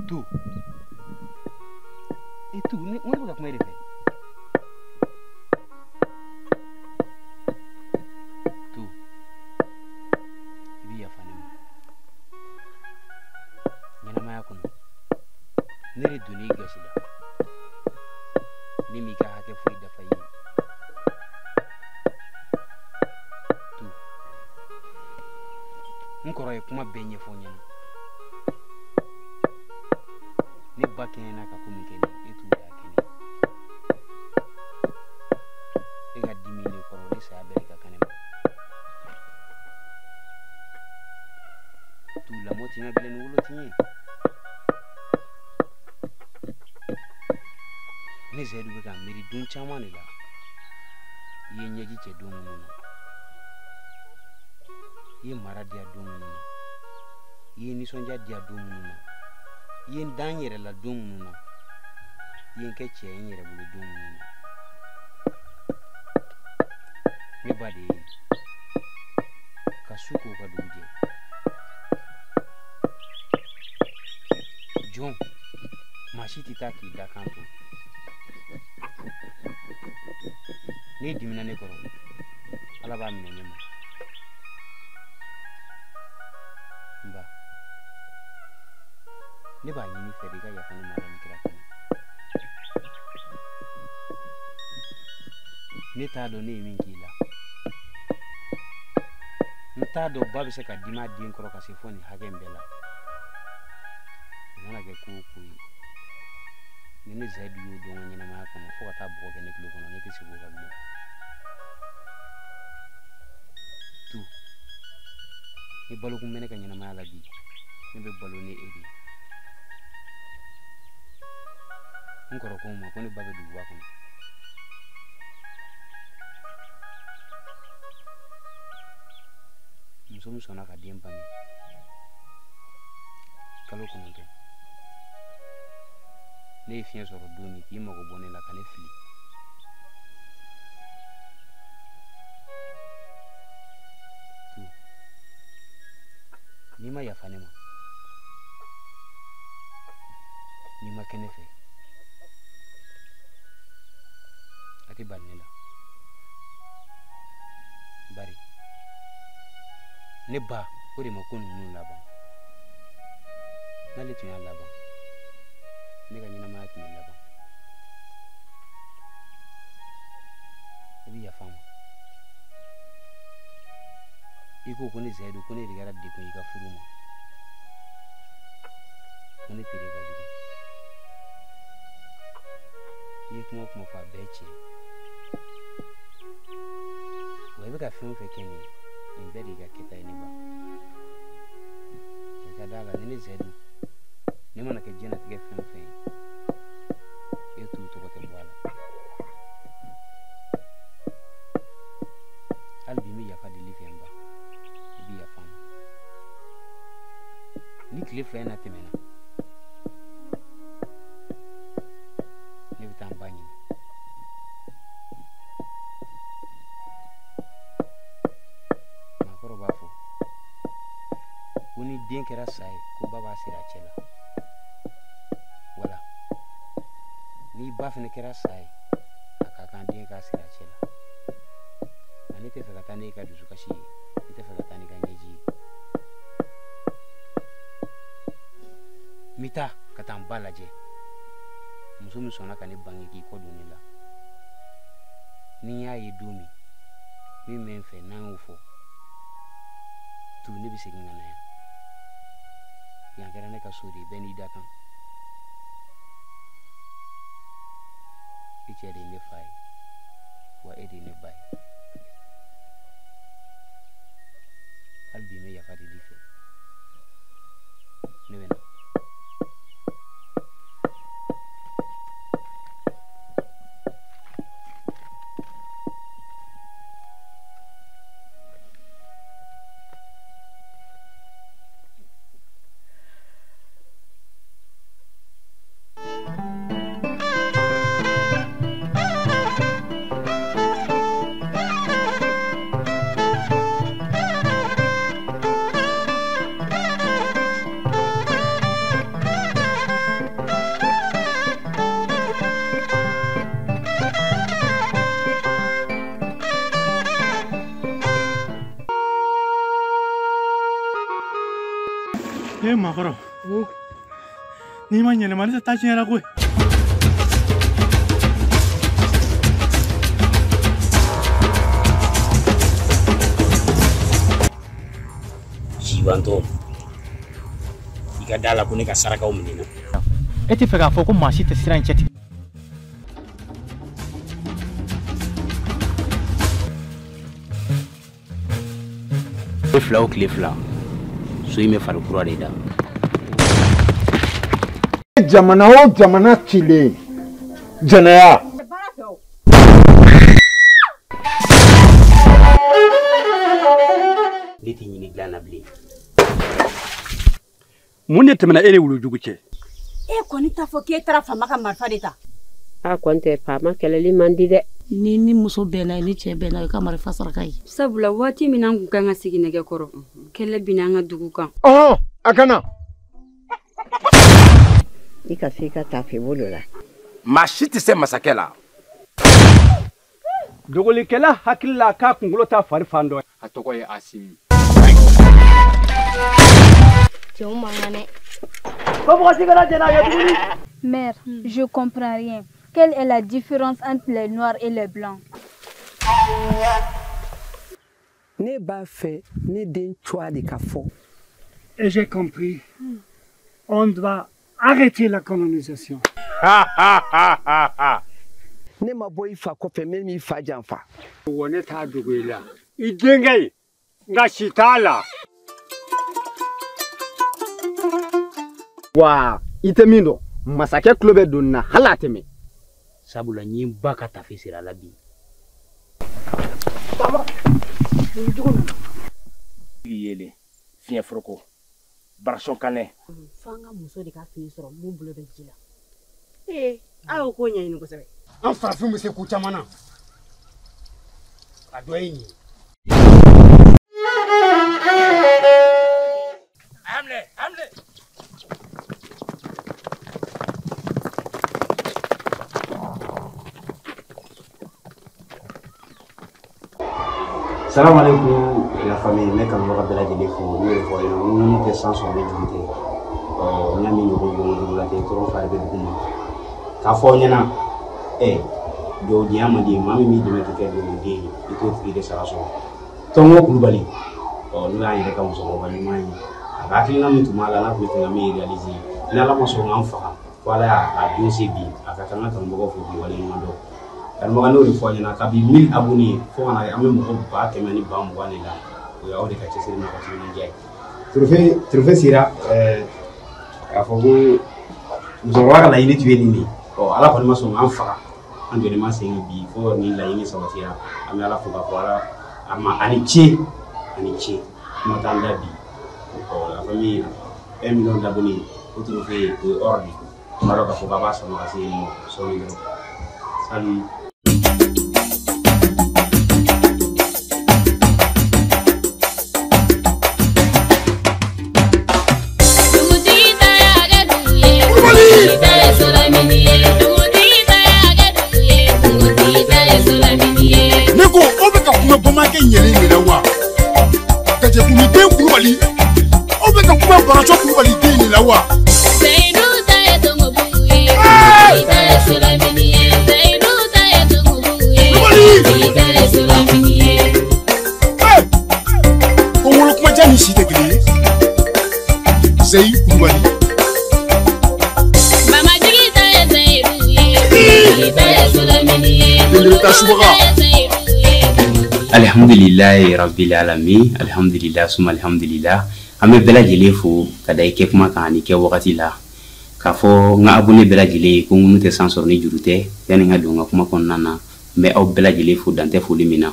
Tu. E tu, ne bɛ ka kuma e de fɛ. Tu, i bɛ yafa ne ma. Ɲɛnamaya kɔnɔ, ne de donn'i gasi la. Ne m'i ka hakɛ foyi dafa i ye. Tu, n kɔrɔ ye kuma bɛɛ ɲɛfɔ n ɲɛna. Ne ba kɛɲɛna ka ko min kɛ ne ye, e t'u y'a kɛ ne ye. E ka dimi ne kɔrɔ, ne saya bɛɛ de ka kan ne ma. Tu lamɔ tiɲɛ ka gɛlɛn ni wolo tiɲɛ ye. Ne Seyidu bɛ ka miiri don caman de la. I ye ɲɛji cɛ don minnu na, i ye mara diya don minnu na, i ye nisɔndiya diya don minnu na, i ye n dan n yɛrɛ la don minnu na, i ye n kɛ cɛ ye n yɛrɛ bolo don minnu na. Ne ba de ye ka su ko ka dugu jɛ. Jɔn maa si tɛ taa k'i da kan to. N'i dimina ne kɔrɔ, Ala b'a minɛ ne ma. N ba, ne b'a ɲini i fɛ de i ka yafa ne ma Ala ni kira kama. Ne t'a dɔn ne ye min k'i la. N t'a dɔn ba bɛ se ka dimi a den kɔrɔ ka se fo nin hakɛ in bɛɛ la. O mana kɛ ko o ko ye, ni ne Zayidu y'o dɔn n ka ɲɛnamaya kɔnɔ fo ka taa bɔgɔ kɛ ne tulo kɔnɔ, ne tɛ segin o kan bilen. Tu, ni balo kun bɛ ne ka ɲɛnamaya la bi, ne bɛ balo ni e de ye. N kɔrɔ ko n ma ko ne ba bɛ duguba kɔnɔ. Muso min sɔnna ka den bange kalo 9, ne ye fiɲɛ sɔrɔ don min k'i mago bɔ ne la ka ne fili. Tu, n'i ma yafa ne ma, n'i ma kɛ ne fɛ, a tɛ bali ne la. Bari ne ba o de ma ko ninnu laban. N'ale tun y'a laban, ne ka ɲɛnamaya tun bɛ laban. I bɛ yafa n ma. I ko ko ne Zayidu ko ne de kɛra degun ye i ka furu ma. Ko ne tere ka jugu. I ye kuma o kuma fɔ a bɛɛ ye tiɲɛ. Wa i bɛ ka fɛn o fɛn kɛ nin ye, nin bɛɛ de y'i ka kɛta ye ne ba. I ka d'a la ni ne Zayidu, ne mana kɛ diɲɛlatigɛ fɛn o fɛn ye, e t'u tɔgɔ tɛ bɔ a la. Hali bi n bɛ yafa deli fɛ n ba, i bɛ yafa n ma. Ni tile 2 in na tɛmɛna, ne bɛ taa n ba ɲini. Maakɔrɔ b'a fɔ ko ni den kɛra sa ye, ko ba b'a siri a cɛ la. Wala ni ba fana kɛra sa ye, a ka kan den k'a siri a cɛ la. Nka ne tɛ fɛ ka taa n'e ka dusukasi ye, ne tɛ fɛ ka taa n'i ka ɲɛji ye. N bɛ taa ka taa n ba lajɛ, muso min sɔnna ka ne bange k'i kɔ don ne la. Ni n y'a ye don min, min bɛ n fɛ n'an y'o fɔ, tu ne bɛ segin ka na yan. Yan kɛra ne ka so de ye, bɛɛ n'i da kan. I cɛ de ye ne fa ye, wa e de ye ne ba ye. Hali bi n bɛ yafa deli fɛ. Ne bɛ na. E maakɔrɔ, n'i ma ɲɛ ne ma, ne tɛ taa tiɲɛ la koyi. Jibantɔ, i ka da la ko ne ka sarakaw minɛna. E tɛ fɛ k'a fɔ ko maa si tɛ sira in cɛ tigɛ. Tile 2 o tile 2, so in bɛ fari kura de da. Jamana o jamana cilen, jɛnɛya. Ne tɛ ɲini dilan na bilen. Mun de tɛmɛna e ni wulujugu cɛ? E kɔni t'a fɔ k'e taara faama ka marifa de ta. A kɔni tɛ faama kɛlɛli man di dɛ. Ni muso bɛnna ni cɛ bɛnna i ka marifa saraka ye. Sabula waati min an kun kan ka sigi nɛgɛ kɔrɔ, kɛlɛ bina an ka dugu kan. Ɔhɔn, a kana. I ka se i ka taafe bolo la. Maa si tɛ se masakɛ la. Dogolikɛla hakili la k'a kunkolo t'a fari fan dɔ. A tɔgɔ ye Asimi. Cɛw man kan dɛ. Ko mɔgɔ si kana jɛn n'a ye tuguni. Mère, je comprends rien. Quelle est la différence entre les noirs et les blancs? Ne b'a fɛ ne den cogoya de ka fɔ. Et j'ai compris. On doit arrêter la colonisation. Ne ma bɔ i fa kɔfɛ min m'i fa janfa. Wa ne t'a dogo i la. I denkɛ in, nka si t'a la. Wa i tɛ min dɔn, masakɛ tulo bɛ don nin na hali a tɛ mɛn. Sabula n ye n ba ka tafe siri a la bi. Faama, jugu nana. Yeelen, fiɲɛ foroko, barasɔn kanɛ. F'an ka muso de ka fini sɔrɔ mun bolo bɛ ji la. Ee, a y'o ko ɲɛɲini kosɛbɛ. An farafinw bɛ se ko caman na. A dɔ ye nin ye. A minɛ, a minɛ. Salam alaikum la famille, ne kanubaga bɛɛ lajɛlen fo n'o ye fɔ ɲɛna n ko tɛ san sɔrɔ ne jugu tɛ ɔ n y'a min ɲɔgɔn gongo jugu la tɛ tɔɔrɔ fari bɛ dugu ma k'a fɔ aw ɲɛna dugawudenya man di maa min b'i dɛmɛ k'i kɛ dugawuden ye i t'o tigi de sara sɔrɔ Tɔngo Kulubali ɔ n'o y'an yɛrɛ ka musokɔrɔba ɲuman ye a ka hakilina min tun b'a la n'a tun bɛ fɛ ka min réaliser ni Ala ma sɔn k'an faga fo Ala y'a don se bi a ka kan ka kanubagaw fo k'u waleɲuman dɔn. Kanubaga n'o de fɔ aw ɲɛna kabi 1000 abonnés fo ka na an bɛ mɔgɔ 120,000 de la o y'aw de ka cɛsiri n'a ka timinandiya ye. Trophée sera k'a fɔ ko musokɔrɔba ka laɲini tun ye nin de ye ɔ Ala kɔni ma sɔn k'an faga an jɔlen ma sen kan bi fo nin laɲini sabatira an bɛ Ala fo k'a fɔ Ala a ma a ni ce a ni ce kuma t'an da bi ɔ la famille 1 million d'abonnés o trophée o ye or de ye n b'a dɔn k'a fɔ k'a b'a sama ka se yen nɔ sɔɔni dɔrɔn. Salut. Ne ko aw bɛ ka kuma bamankɛ ɲɛlen de la wa? Gajɛkuni den Kulubali, aw bɛ ka kuma Barasɔ Kulubali den de la wa? Ko wolo kumajan ni si tɛ kelen ye. Seyi Kulubali. Alhamdulilayi rabbil alamin, alhamdulillah suma alhamdulillah. An bɛ bɛɛ lajɛlen fo ka da i kɛ kuma kan ani kɛ wagati la k'a fɔ n ka abonné bɛɛ lajɛlen ye ko ŋunu tɛ san sɔrɔ ni juru tɛ. Yanni n ka don n ka kuma kɔnɔna na n bɛ aw bɛɛ lajɛlen fo dan tɛ foli min na.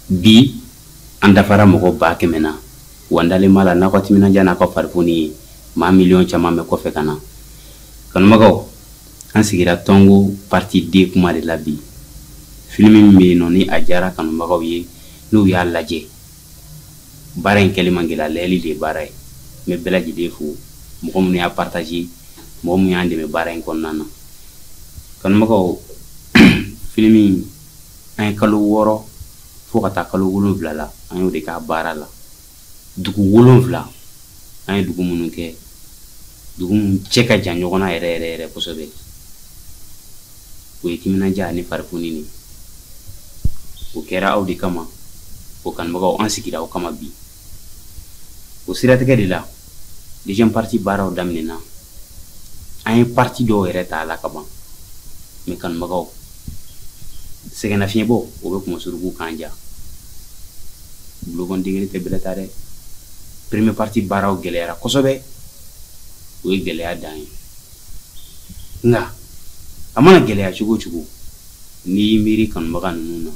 Bi an dafara mɔgɔ 100,000 na wa n dalen b'a la n'aw ka timinandiya n'a ka farifoni ye maa miliyɔn caman bɛ kɔfɛ ka na. Kanubagaw, an sigira Tɔngo partie 2 kuma de la bi. Film min bɛ yen nɔ ni a diyara kanubagaw ye n'u y'a lajɛ baara in kɛli man gɛlɛ layɛli de ye baara ye. N bɛ bɛɛ lajɛlen fo mɔgɔ minnu y'a partager mɔgɔ minnu y'an dɛmɛ baara in kɔnɔna na. Kanubagaw, film in an ye kalo 6 fo ka taa kalo 7 la an y'o de k'a baara la. Dugu 7 an ye dugu minnu kɛ dugu minnu cɛ ka jan ɲɔgɔn na yɛrɛ yɛrɛ yɛrɛ kosɛbɛ o ye timinandiya ani farifoni de ye. O kɛra aw de kama o kanubagaw an sigira aw kama bi. O siratigɛ de la deuxième partie baaraw daminɛna an ye partie dɔw yɛrɛ ta a la ka ban mais kanubagaw sɛgɛnnafiɲɛbɔ o bɛ kunmasuruku k'an ja bulon den kelen tɛ bɛlɛ ta dɛ. Première partie baaraw gɛlɛyara kosɛbɛ o ye gɛlɛya dan ye nka a mana gɛlɛya cogo o cogo n'i y'i miiri kanubaga ninnu na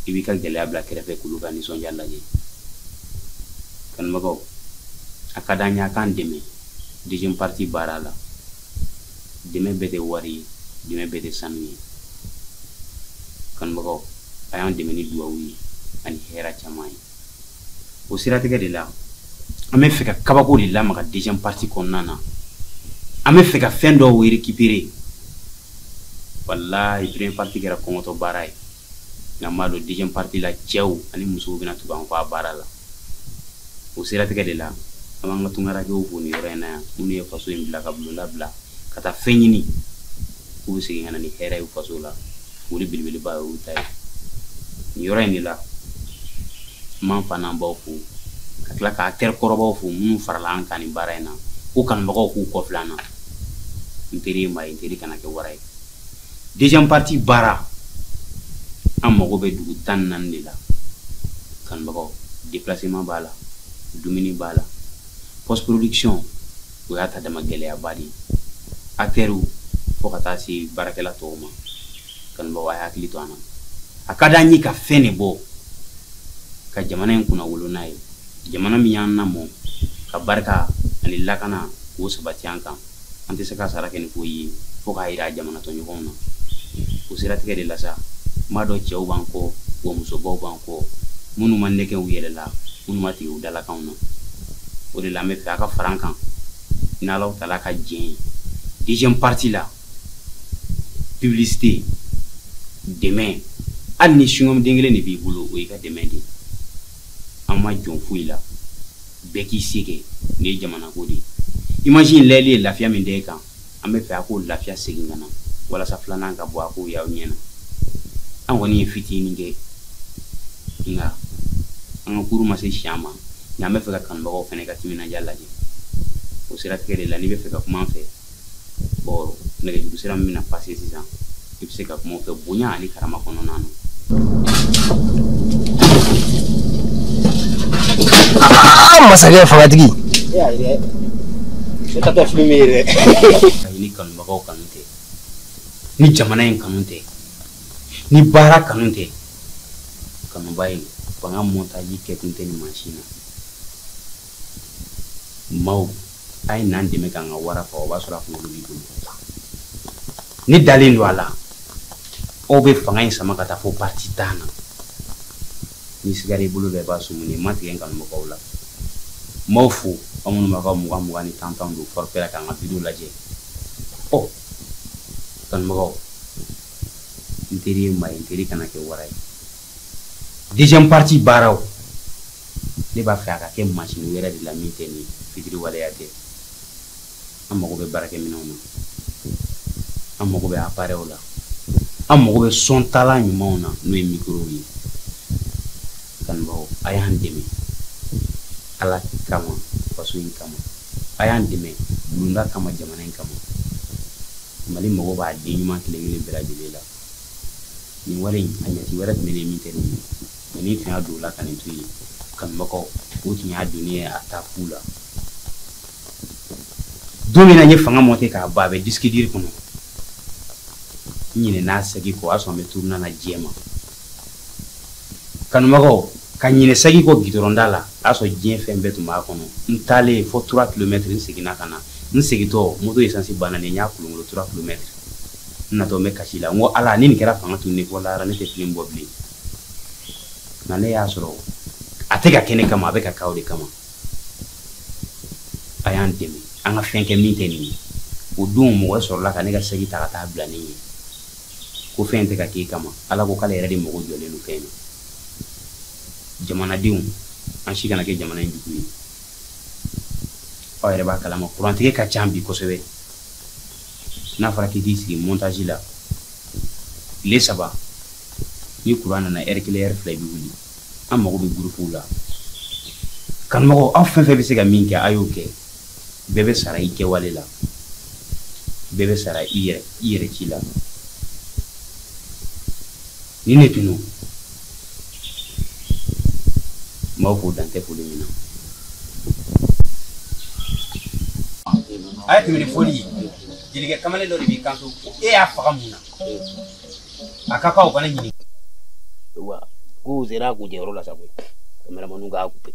i b'i ka gɛlɛya bila kɛrɛfɛ k'olu ka nisɔndiya lajɛ. Kanubagaw, a ka d'an ye a k'an dɛmɛ deuxième partie baara la. Dɛmɛ bɛɛ tɛ wari ye, dɛmɛ bɛɛ tɛ sanu ye. Kanubagaw, a y'an dɛmɛ ni duwawu ye ani hɛrɛ caman ye. O siratigɛ de la an bɛ fɛ ka kabako de lamaga deuxième partie kɔnɔna na. An bɛ fɛ ka fɛn dɔw récupérer. Walahi première partie kɛra kɔngɔtɔ baara ye. Nka n b'a dɔn deuxième partie la cɛw ani musow bɛna tugu an kɔ a baara la. O siratigɛ de la an b'an ka tunkarankew fo nin yɔrɔ in na yan, minnu ye faso in bila ka bulonda bila ka taa fɛn ɲini k'u bɛ segin ka na ni hɛrɛ ye faso la. Foli belebeleba ye olu ta ye. Nin yɔrɔ in de la n b'an fa n'an baw fo, ka tila ka acteur kɔrɔbaw fo minnu farala an kan nin baara in na, ko kanubagaw k'u kɔfilɛ an na. N teri ye maa ye, n teri kana kɛ wara ye. Deuxième partie baara, an mago bɛ dugu 14 de la. Kanubagaw, déplacement b'a la, dumuni b'a la, post production o y'a ta dama gɛlɛyaba de ye. Acteurs fo ka taa se baarakɛla tɔw ma. Kanubagaw, a ye hakili to an na. A ka d'an ye ka fɛn de bɔ ka jamana in kunna wolo n'a ye, jamana min y'an lamɔ ka barika ani lakana k'o sabati an kan. An tɛ se ka sara kɛ ni foyi ye fo k'a yira jamana tɔɲɔgɔnw na. O siratigɛ de la sa, n b'a dɔn cɛw b'an kɔ, wa musobaw b'an kɔ, minnu ma nɛgɛ u yɛrɛ la, minnu ma tigɛ u dalakanw na. O de la an bɛ fɛ a ka fara an kan n'Alahu taala ka jɛn ye. Deuxième partie la, publicité, dɛmɛ, hali ni chewing-gum den kelen de b'i bolo, o y'i ka dɛmɛ de ye. An ma jɔn foyi la, bɛɛ k'i se kɛ, nin ye jamana ko de ye. Image in layɛli ye lafiya min da e kan, an bɛ fɛ a k'o lafiya segin ka na walasa filanan ka bɔ a k'o y'aw ɲɛ na. An kɔni ye fitinin kɛ, nka an ka kuru ma se siɲɛ ma, nka an bɛ fɛ ka kanubagaw fana ka timinandiya lajɛ. O siratigɛ de la, n'i bɛ fɛ ka kuma an fɛ, bon nɛgɛjuru sira min bɛna passer sisan, i bɛ se ka kuma o fɛ bonya ani karama kɔnɔna na. Masakɛ fangatigi. Ne tatɔ film ye dɛ. Ni kanubagaw kanu tɛ, ni jamana in kanu tɛ, ni baara kanu tɛ, kanuba ye fanga montage kɛ kun tɛ nin mansin na. Maaw, a ye n'an dɛmɛ k'an ka wara faga, o b'a sɔrɔ a kunkolo b'i bolo. Ne dalen don a la, aw bɛ fanga in sama ka taa fo parti 10 na. Ni sigara i bolo la, i b'a sumuni. N ma tigɛ n kanubagaw la. N b'aw fo, aw minnu b'a ka 20 20 ni 10 10 don forfait la k'an ka vidéo lajɛ. Ɔ kanubagaw, n teri ye maa ye, n teri kana kɛ wara ye. Deuxième partie baaraw, ne b'a fɛ a ka kɛ mansin wɛrɛ de la min tɛ nin ye, fitiri waleya tɛ. An mago bɛ baarakɛminɛnw na, an mago bɛ appareilw la, an mago bɛ sontala ɲumanw na n'o ye microw ye. Kanubagaw, a y'an dɛmɛ Ala kama, faso in kama, a y'an dɛmɛ bulonda kama, jamana in kama. Mali mago b'a den ɲuman kelen kelen bɛɛ lajɛlen la. Nin wari in, a ɲɛci wɛrɛ tun bɛ ne min tɛ nin ye, mɛ ni tun y'a don o la ka nin to yen, kanubagaw, o tun y'a donnen ye a ta fu la. Don min na n ye fanga monter k'a ban, a bɛ disque dur kɔnɔ. N ɲinɛna a sɛgi kɔ, o y'a sɔrɔ n bɛ tournant na diɲɛ ma. Kanubagaw, ka ɲinɛ sɛgi kɔ gidɔrɔnda la, a y'a sɔrɔ diɲɛ fɛn bɛɛ tun b'a kɔnɔ. N taalen fo 3 kilomètres, n seginna ka na. N segintɔ, moto essence banna ne, n y'a kolonkolon 3 kilomètres. N natɔ n bɛ kasi la, n ko Ala, ni nin kɛra fanga tun ne kɔ lahara, ne tɛ film bɔ bilen. Nka ne y'a sɔrɔ a tɛ ka kɛ ne kama, a bɛ ka k'aw de kama. A y'an dɛmɛ, an ka fɛn kɛ min tɛ nin ye. O don mɔgɔ sɔrɔla ka ne ka sɛgi ta ka taa bila ne ɲɛ, ko fɛn tɛ ka k'e kama. Ala ko k'ale yɛrɛ de mago jɔlen don fɛn na. Jamanadenw, an si kana kɛ jamana in jugu ye. Aw yɛrɛ b'a kalama, kurantigɛ ka ca bi kosɛbɛ. N'a fɔra k'i k'i sigi montage la tile 3, ni kuran nana heure 1 heure 2 i bɛ wuli. An mago bɛ groupe la. Kanubagaw, aw fɛn fɛn bɛ se ka min kɛ, a y'o kɛ. Bɛɛ bɛ sara i kɛwale la, bɛɛ bɛ sara i yɛrɛ ci la. Ni ne tun don, n b'aw fo dan tɛ foli min na. A ye tɛmɛ ni foli ye. Jelikɛ kamalen dɔ de b'i kanto ko e y'a faga mun na? A ka kan o kana ɲini. Wa k'u sera a kuncɛyɔrɔ la sa koyi. Caméraman k'a couper.